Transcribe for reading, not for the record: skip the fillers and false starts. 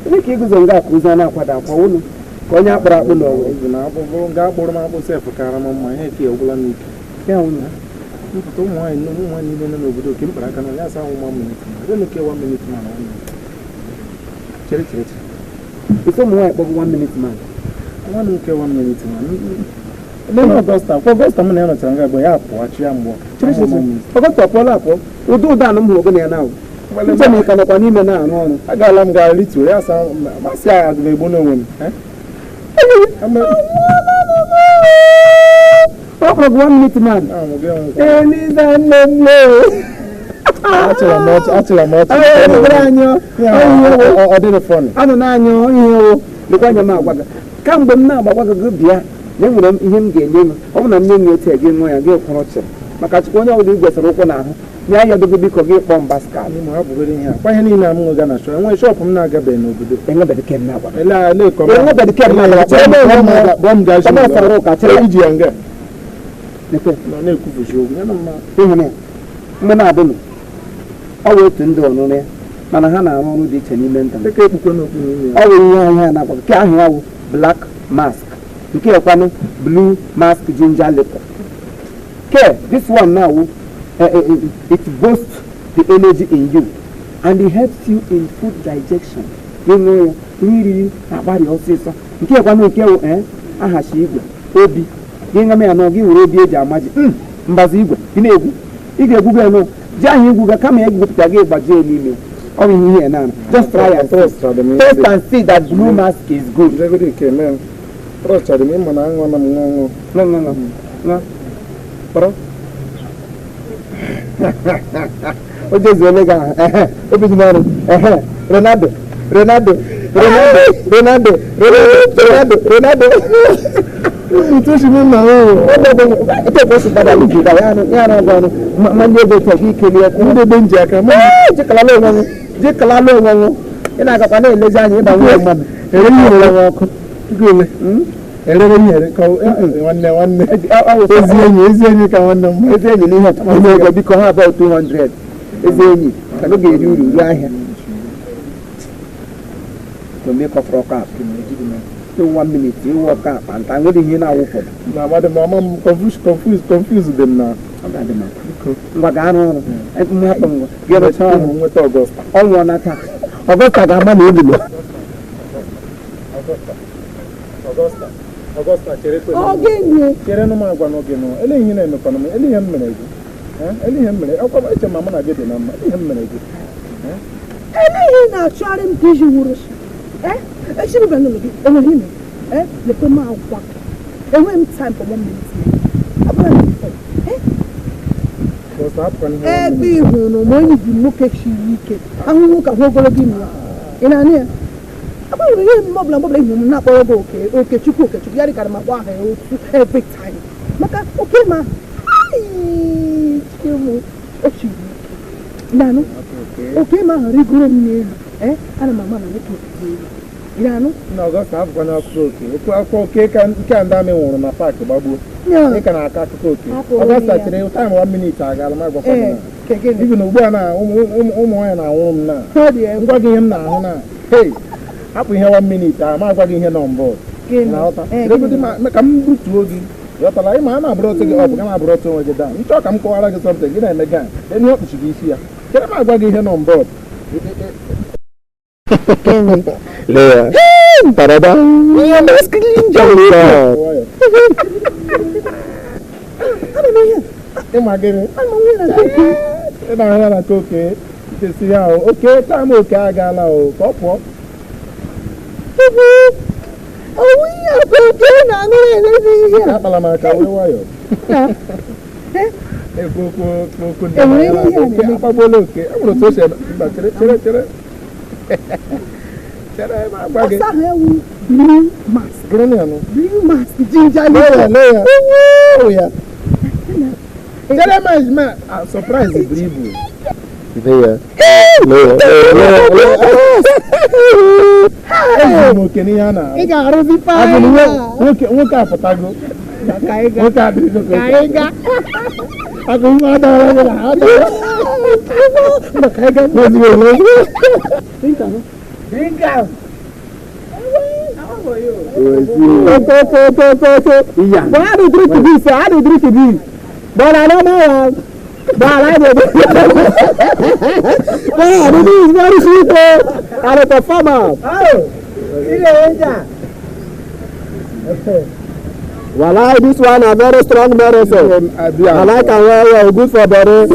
Onye iguzo nga akụzi na-akwado akwa ụlọ ka onye akpụrụ akpụ n'ọwa na akpụrụ nga akpụrụ m akpụ sef kara m mma ihe ka ọgwụla m ike ya nwunye mpụta ụmụ nwaanyị na ụmụ nwaanyị niile nọ n'obodo oke mkpara aka na ya asa nwa minute ma ebe nke 1 minute man chere chere chere ise ụmụ nwaanyị kpọgụ 1 minute man nwa m nke 1 minute man nne Augusta kwa Augusta m na ya nọchara nga agba ya apụghachi ya mgbe chere chere Augusta apụọla apụọ ụdị ụda anụ m hụrụ gị na ya na awụ nche na ị ka nọkwa n'ime na-arụ ọrụ agaala m gara rituo ya sa masị agha aga m egbu n'onwe m ọ kpọrọ gị 1 minute man Eliza nne m achịla m ọchị achịla m ọchị ọ dịrị fọnị anụ na-anyụ ihe wụ lekwa anya m agwa gị kamgbe m na-agbagwa gị bịa na enwere m ihe m ga-enye m ọ bụ na nne m otu gị ṅụọ ya gị kwụrụ chịrị maka chukwu onye ọbụla igwesara ụkwụ n'ahụ nye ya dogo biko gị kpọọ mbaskal kwa ihe niile m ṅụga na shọ enweghị shọpụ m na-agabeghị n'obodo enwebeghị kem na-agwa iji ya nga na-ekwufusi okwu mgbe na-abụnụ ọ bụ otu ndị ọnụnụ ya mana ha na-arụ ọrụ dị iche n'ime nta ọ bụ ihe ahịa na-agwa nke ahụ ya wụ black mask nke ekwanụ blue mask ginger liquor ke this one now it boosts the energy in you and it helps you in food digestion. Ịṅụ ya nri na-agbari ọsịsọ nke ekwanụ nke wụ ahachi igwe obi gị ṅama ya nọ gị were obi eji ama ji mbazi igwe gị na-egwu ị ga-egwu gị nọ ji ahụ igwu ga kama ya gwupụta gị gbajie n'ime ọ bụ ihe ihe na just try and taste and see that blue mask is good. O jezuole gị ahụ obi dị n'ọrụ Ronaldo Ronaldo Ronaldo Ronaldo Ronaldo Ronaldo jikalala onwe gị ị na-agakwa na-elezi anya ịba nwunye mmadụ ọkụ erere nyere ka nwanne nwanne ezi enyi ezi enyi ka nwanne m ezi enyi n'ihe ọtụtụ ego biko ha about 200 ezi enyi ka ọ ga-eri uru ruo ahịa to make up for cap in 1 minute you work up and nwere ihe na-awụ ụfọdụ na amadị m ama m confuse confuse confuse dị m na ngwa ga-arụ ọrụ hapụ ngwa ga-emecha ọrụ nweta Augusta ọ nwụọ na taa Augusta ga-ama na olulu Augusta Augusta chere kwe chere nụ m agwa n'oge nụ ele ihe na-emekwana m ele ihe m mere gị ele ihe m mere ọkwa eche ma mụ na gị dị na mma ele ihe m mere gị ele ihe na-achọgharị m ka iji wuru echiri bịa n'ụlọ gị enweghị ime lekwe m agwa enweghị m time for 1 minute abụrụ m ebe ị hụrụ ma onye bi nwoke siri ike ahụ nwoke ahụ ogologo ime ya ị na-anụ ya agbanwere ihe mgbe ọbụla mgbe ọbụla ihu m na-akpọrọ gị oke okechukwu okechukwu ya dịkara m akpọ aha ya otu every time maka oke ma o siri ike na-anụ oke ma ahụ rigoro m n'elu ana m ama na nwoke dị elu ị na-anụ na Augusta abụkwana akụkọ oke okwu akụkọ oke ka nke a ndị amị nwụrụ na paakị gbagbuo ị ka na-akọ akụkọ oke Augusta chere time 1 minute agaala m agwakwa gị na ibi na ugbu a na ụmụ nwaanyị na-anwụrụ m na ngwa gị ihe m na-ahụ na hei hapụ ihe 1 minute a ma agwa gị ihe nọ mbụ ka m butuo gị ghọtara ịma a na-abụrụ otu gị ọ bụ ga na-abụrụ otu onwe gị daa nchọ ka m kọwara gị something gị na-eme gan enu ọ kpuchiri isi ya chere m agwa gị ihe nọ mbụ. Lea. Parada. Ịma gịnị? Ị na-ahụ ya na oke esi ya oke taịm oke agaala o ka ọ pụọ. Akpala m aka wee nwayọọ. Agbagbuola oke. E nwere otu o si eme. Mba, chere chere chere. Chere ma agwa gị. Ọsọ ahụ ewu blue mask. Gịnị ya nụ? Blue mask ginger Lee ya, liquor. lee ya. Oh ya. Chere ma ma surprise buru ibu. Lee ya. Lee ya. Lee ya. Lee ya. Ezuru m oke n'ihe a na-arụ. Ị ga-arụzi Azụ paị. nwoke nwoke apụtago. Ka anyị gaa. Nwoke adịghị Ka anyị gaa. Agụ nwa adara gị na adara. Maka anyị gaa. Ozugbo ozugbo. Drink am. Okay, okay. Yeah. But I dey drink this, I dey drink this. But I don't know am. But I dey drink. But I dey do is very sweet o. I dey perform am. Walai, this one na very strong medicine. I like am well well, good for body.